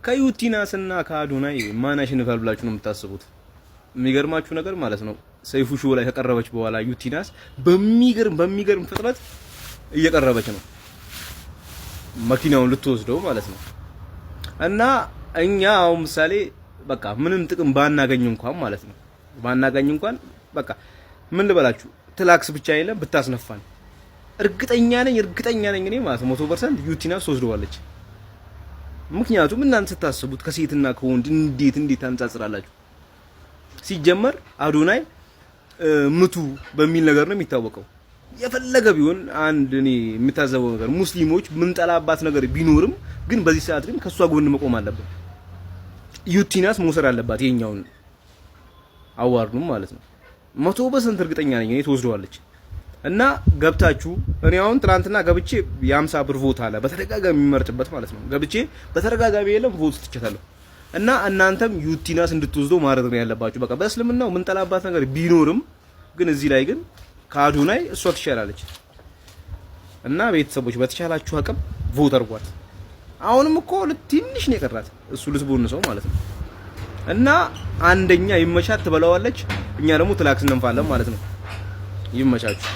ከዩቲናስና ከአዶናይ ማን ያሸንፋል ብላችሁ ነው የምታስቡት? የሚገርማችሁ ነገር ማለት ነው ሰይፉ show ላይ ከቀረበች በኋላ ዩቲናስ በሚገርም ፍጥነት እየቀረበች ነው፣ መኪናውን ልትወስደው ማለት ነው። እና እኛ አሁን ምሳሌ በቃ ምንም ጥቅም ባናገኝ እንኳን ማለት ነው ባናገኝ እንኳን በቃ ምን ልበላችሁ ትላክስ ብቻ የለም ብታስነፋን እርግጠኛ ነኝ እኔ ማለት ነው 100% ዩቲናስ ትወስደዋለች። ምክንያቱም እናንተ ስታስቡት ከሴትና ከወንድ እንዴት ታነጻጽራላችሁ? ሲጀመር አዶናይ ምቱ በሚል ነገር ነው የሚታወቀው። የፈለገ ቢሆን አንድ እኔ የምታዘበው ነገር ሙስሊሞች ምንጠላባት ነገር ቢኖርም ግን በዚህ ሰዓት ግን ከሷ ጎን መቆም አለብን። ዩቲናስ መውሰድ አለባት የኛውን award ኡም ማለት ነው። 100% እርግጠኛ ነኝ እኔ ትወስደዋለች። እና ገብታችሁ እኔ አሁን ትናንትና ገብቼ የ50 ብር vote አለ በተደጋጋሚ የሚመርጥበት ማለት ነው። ገብቼ በተደጋጋሚ የለም vote ትቸታለሁ። እና እናንተም ዩቲናስ እንድትወስደው ማድረግ ነው ያለባችሁ። በቃ በእስልምናው ምንጠላባት ነገር ቢኖርም ግን እዚህ ላይ ግን ከአዶናይ እሷ ትሻላለች። እና ቤተሰቦች በተቻላችሁ አቅም vote አድርጓት። አሁንም እኮ ትንሽ ነው የቀራት እሱ ልትቦን ሰው ማለት ነው። እና አንደኛ ይመቻት ትበላዋለች፣ እኛ ደግሞ ትላክስ እንንፋለን ማለት ነው። ይመቻችሁ።